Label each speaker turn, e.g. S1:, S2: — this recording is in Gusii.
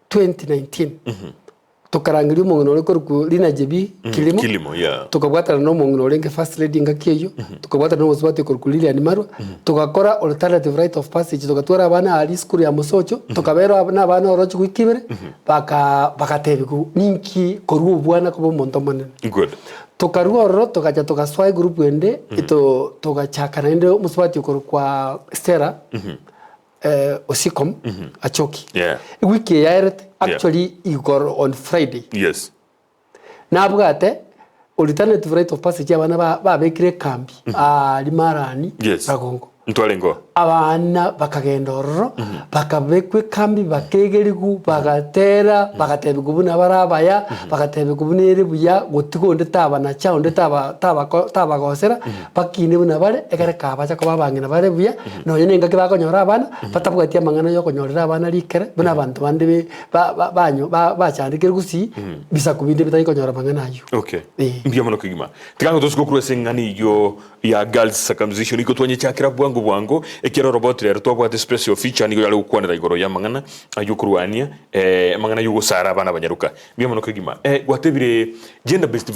S1: 2019 tokarangeria omong'ina ore korokwa Lina Jebii Kilimo,
S2: Kilimo, yeah.
S1: tokabwatana na omong'ina orenge first lady engaki eyio, tokabwatana na omosubati okorokwa Lilian Marwa, togakora alternative rite of passage, togatwara abana aria esukuru ya Mosocho, tokabera na abana oroche goika ibere, baka bagatebiwa ninki korwa obwana koba omonto omonene.
S2: Good.
S1: Tokarua ororo togacha togasoa egroup ende, to togachaka naende omosubati okorokwa Stella, Osikom Achoki.
S2: Yeah.
S1: Ewiki eye yaerete actually igoro on Friday
S2: Yes.
S1: nabwate alternative rite of passage abana ba- babekire ekambi aaria Marani
S2: Yes.
S1: Ragongo.
S2: Ntwarengeo.
S1: Abana bakagenda ororo bakabekwa ekambi bakegerigwa bagatera bagatebigwa buna bare abaya bagatebigwa buna ere buya gotiga onde tabanacha onde taba tabako tabagosera bakine buna bare ekere kabacha koba abang'ina bare buya Nonya nengaki bakonyora abana, batabwati amang'ana yokonyorera abana rikere, buna abanto bande be ba ba banyo ba bachandekire gusii, bisaku binde bitari konyora amang'ana ayio.
S2: Okay.
S1: Eh.
S2: Mbuya mono kegima. Tiga ng'a tosike korwa ase eng'ana eyio ya girls circumcision igo twanyechakera bwango bwango ekiagera oroboti rero twabwate special feature nigo yare gokwanera igoro y'amang'ana ay'okorwania amang'ana y'ogosara abana abanyaroka. Mbuya mono kegima. Gwatebire gender based.